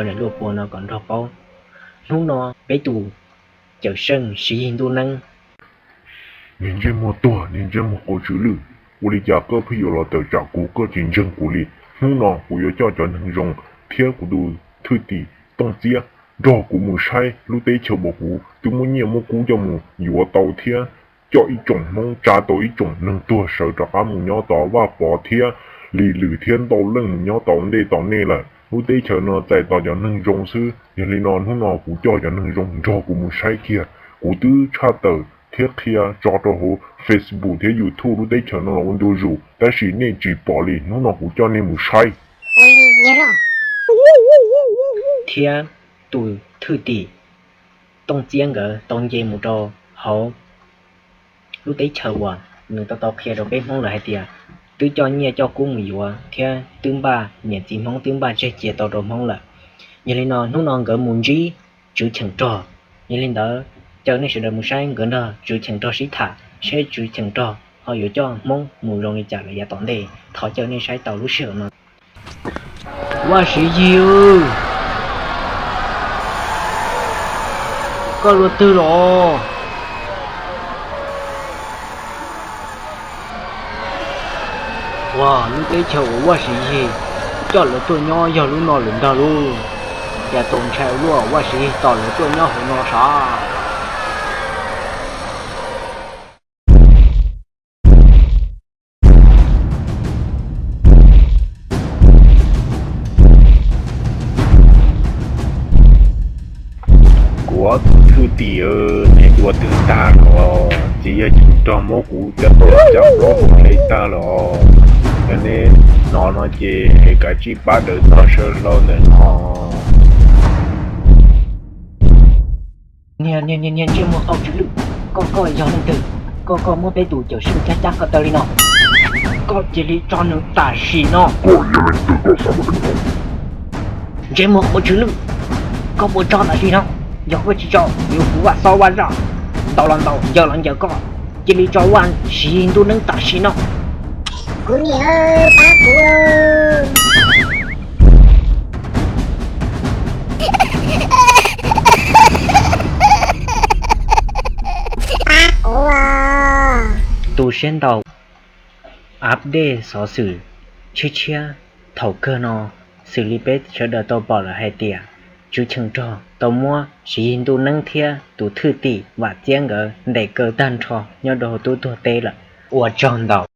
Luaj pua no kom nrog paub. Hnub no peb tus Cawm Seej Siv Yig Ntuj Neeb. Niag ntsej muag tuag, niag ntsej muag quav tsw lwj, ua li cas koj pheej yuav los tawm tsam kuv, koj tsis ntseeg kuv li? Hnub no kuv yuav coj cov neeg zoo thiab kuv tus thwj tim Tooj Txiab nrog kuv mus saib lub teb chaws uas kuv twb muab nyiaj muab kub coj mus yuav tau thiab coj ib tsoom Hmoob tsa tau ib tsoom neeg tuag sawv rov qab mus nyob tod, Vaj Pov thiab Lis Lwm thiab ntau leej mus nyob tau ntej tau nej lawm. Lub teb chaws no txais tos cov neeg zoo xwb. Yog li no hnub no kuv coj cov neeg zoo nrog kuv mus saib kiag. Kuv twb tshaj tawm thiab qhia tso rau hauv Facebook thiab YouTube lub teb chaws no los ua ntu zus, tab sis nej tsis pom li. Hnub no kuv coj nej mus saib. Thiab tus thwj tim Tooj Txiab nkawd tau nce mus rau hauv lub teb chaws uas nws tau tau qhia rau peb Hmoob lawm hais tias twb coj nyiaj coj kub mus yuav thiab twb npaj, niam txiv Hmoob twb npaj tseg cia tau rau Hmoob lawm. Yog li no hnub no nkawd mus ntsib Tswv Cheem Rog. Yog li ntawd, caw nej sawv daws mus saib nkawd nrog Tswv Cheem Rog sib tham, saib Tswv Cheem Rog ho yuav coj Hmoob mus zoo li cas lawm yav tom ntej. Thov caw nej saib tau lub sij hawm no. Vaj Siv Yig, koj luaj twg los? Ua, lub teb chaws uas Vaj Siv Yig coj lawv tuaj nyob yog lub no lawm ntag lauj. Cas txaus ntshai ua luaj, Vaj Siv Yig tos lawv tuaj nyob hauv no sav. Kuv tus thwj tim, neb dua twb tag los, ces yog Cheem Rog muab kuv cov cam plaub hau hle tag los, yog neb hnov no ces kav tsij pab daws tog sawv hlau ntawm no. Niag, niag, niag ntsej muag quav tsw lwj, koj, koj yog leej twg? Koj, koj muab peb tus Cawm Seej cab cab ko taw li no, koj cia li tso nws tam sim no. Ntsej muag quav tsw lwj, koj puas tso tam sim no? Yog koj tsis tso, yuav kuv vaj xob vaj zaj, ntaus los ntaus, ncaws los ncaws koj. Cia li tso Vaj Siv Yig Ntuj Neeb tam sim no. Kuv niam, pab kuv. Pab kuv. Tu siab ntau, update xov xwm tshiab tshiab. Thaum kawg no, xws li peb sawv daws tau pom lawm hais tias Tswv Cheem Rog tau muab Siv Yig Ntuj Neeb thiab tus thwj tim Vam Txiab nkawd ntes kaw tag nrho nyob rau hauv tub tuag teb lawm. Ua tsaug ntau.